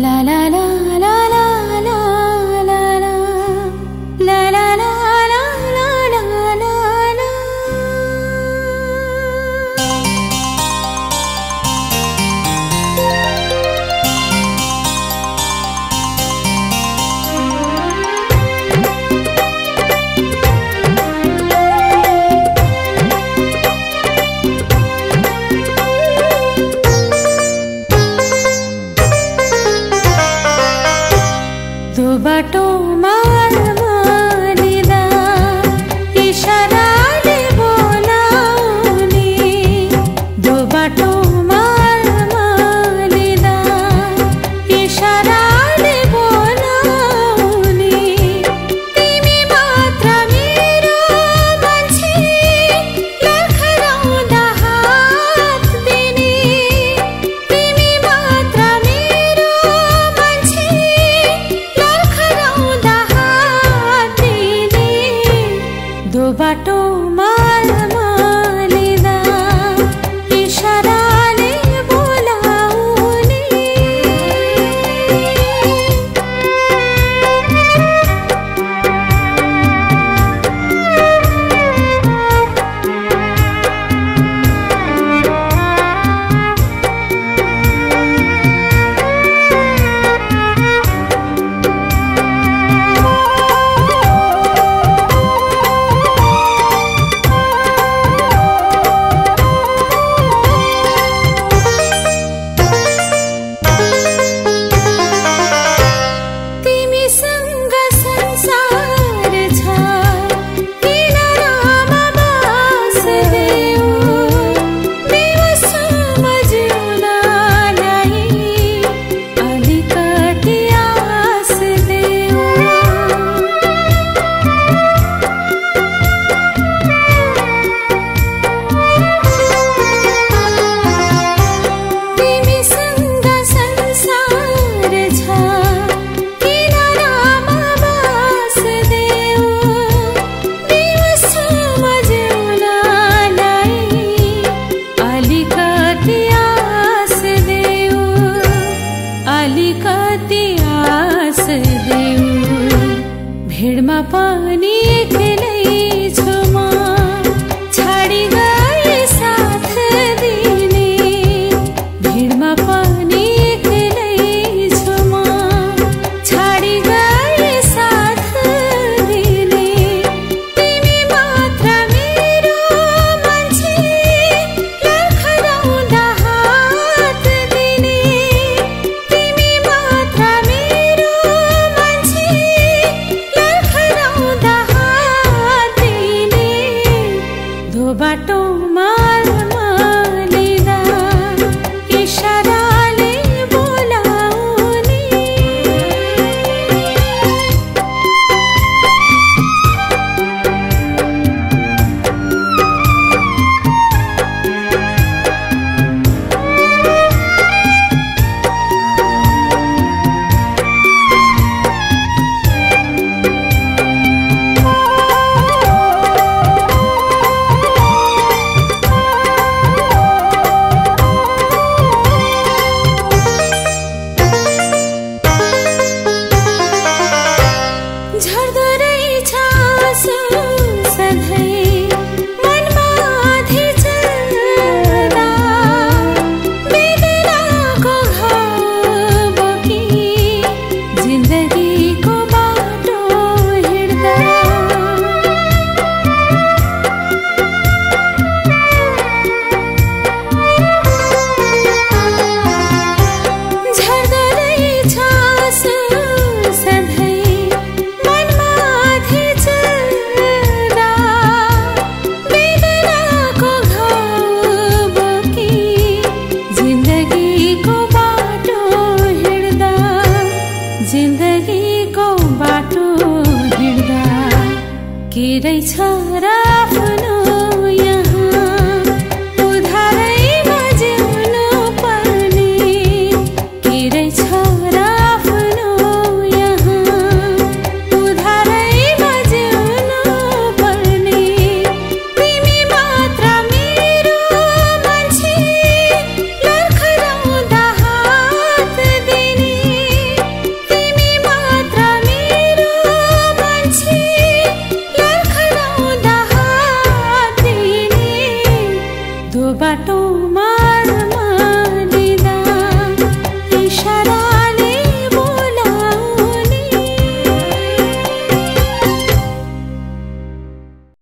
La la la la la la la la la la la la la la la. दो बाटो मार मारिदा इशाराले बोलाउने दो बाटो मार मारिदा इशाराले बोलाउने तिमी मात्र मेरो मान्छे लखराउँदा हात दिने तिमी मात्र मेरो मान्छे दो बाटो मार मारिदा इशाराले बोलाउने भिडमा पनि एक्लै छु म छाडी गए साथ दिने भिडमा पनि एक्लै छु म छाडी गए साथ दिने तिमी मात्र मेरो मान्छे लखराउँदा हात दिने तिमी मात्र मेरो मान्छे दो बाटो मार मारिदा इशाराले बोलाउने जिन्दगीको बाटो हिँड्दा के रहेछ र आफ्नो यहाँ उधारैमा जिउनु पर्ने के रहेछ र आफ्नो यहाँ उधारैमा जिउनु पर्ने तिमी मात्र मेरो मान्छे लखराउँदा हात दिने दो बाटोमा